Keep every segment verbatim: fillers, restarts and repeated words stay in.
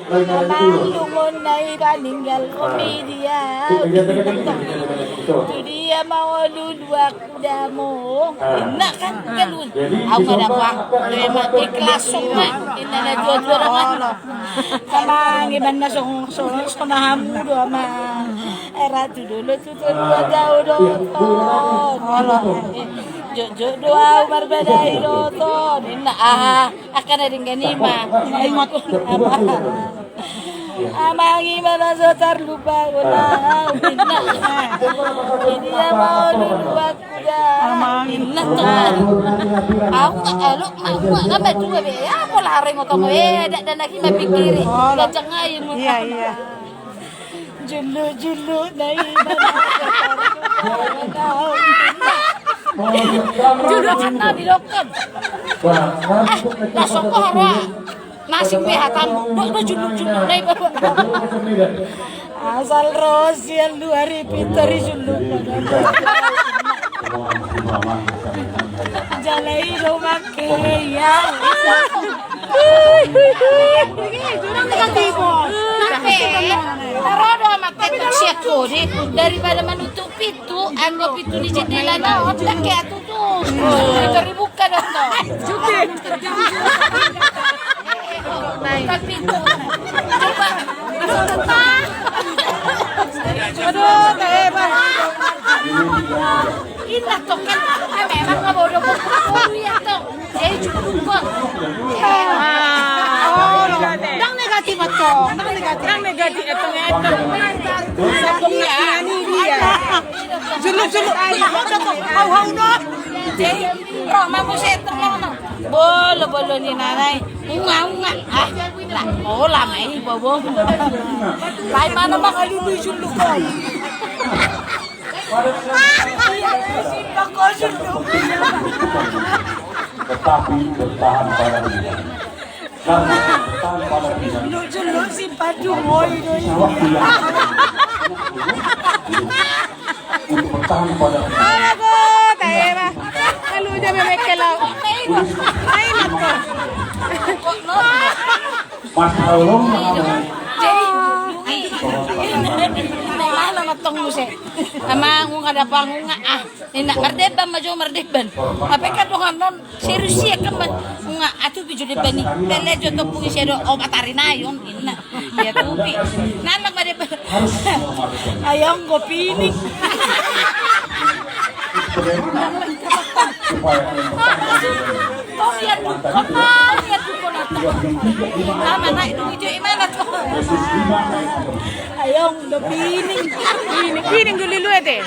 Amang, dung on na i paninggalhon mi dia. Tu dia ma ho luluan damang, ninna kan. Au ma dapotan, ikhlas ma ninna na tuatua dongan. Amang, iba na songon songon hamu do amang. Era tu dolok tu toru, au do oto. Jotjot do au marbadai do oto, ninna. Aha, angka na denggan i ma. Ingot. Amang, i ma na so tarlupa au, ninna. Di dia ma ho luluan damang, ninna. Au nga elok ma, au nga matua be. Ia pola harengot au be, dakdanak i ma pikiri. Ia jangai mu. Ia, ia. Juluk, juluk na i ma na so tarlupa au, ninna. Juluk na didokkon. Langsung ko hara. Nasing be hatamu, do, do juluk-juluk na i baba. Asal ro sian luar i pintor i juluk. Jala i do make ia. Jurang negatif. Ro do amat tetek sian kode daripada manutup pintu, anggo pintu ni jendelana on, ndang hea tutup. Pintu dibuka do tong. Buka pintu. Coba. Aduh, teh, Bang. Inna tong kan, memang nga bodo bodo ia tong. Jadi cukup kok. Ndang negatif tong, ndang negatif. Ndang negatif tong, tong. Sabung ia. Juluk, juluk. Hau, hau, no. Jadi, ro ma muse tong, no. Bolo, bolo ni nanai. Unga, unga. Ah, lah, pola ma i bobo. Lah, i ma na mangalului juluk on. Tetapi bertahan pada pilihan. Karena bertahan pada pilihan. Lu, lu simpan dulu, oi, oi. Sawah pilihan. Untuk bertahan pada pilihan. Alah, go, tahe, bah. Lalu dia memekkel, lau. Main apa? Mas Along, jadi, jadi, mana matong muse? Amang, unga dapotan, unga, ah. Ninna, mardeban ma jo, mardeban. Hape kan dongan on serius ia kan, unga, atupi jo deban i. Pele jo topung i sedo opat ari nai on, ninna. Ia tupi. Nanang ma deban. Ayong, go pining. Tong ia tu kota, ia tu kota. Ama nai tu jo i ma na tu. Ayong, do pining. Pining, pining do lelua, te.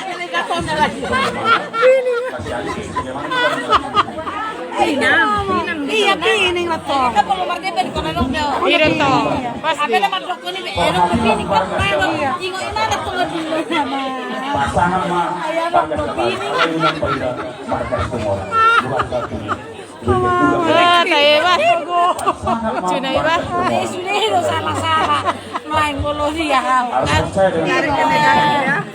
Inang, inang. Ia, pining ma tong. Kan perlu mardeban, kau na dong, do. Iya, tong. Pasti. Apa nama dokter ini, be? Elok pining, kan? Iya. Ingo, inang, dokter ini. Pasangan ma. Ayong, do pining. Markas Tumor. Bukan satu. Ah, tahe, bah. Lucu na i, bah. Eh, sudah itu salah-salah. Main bola dia, hau. Harus percaya dengan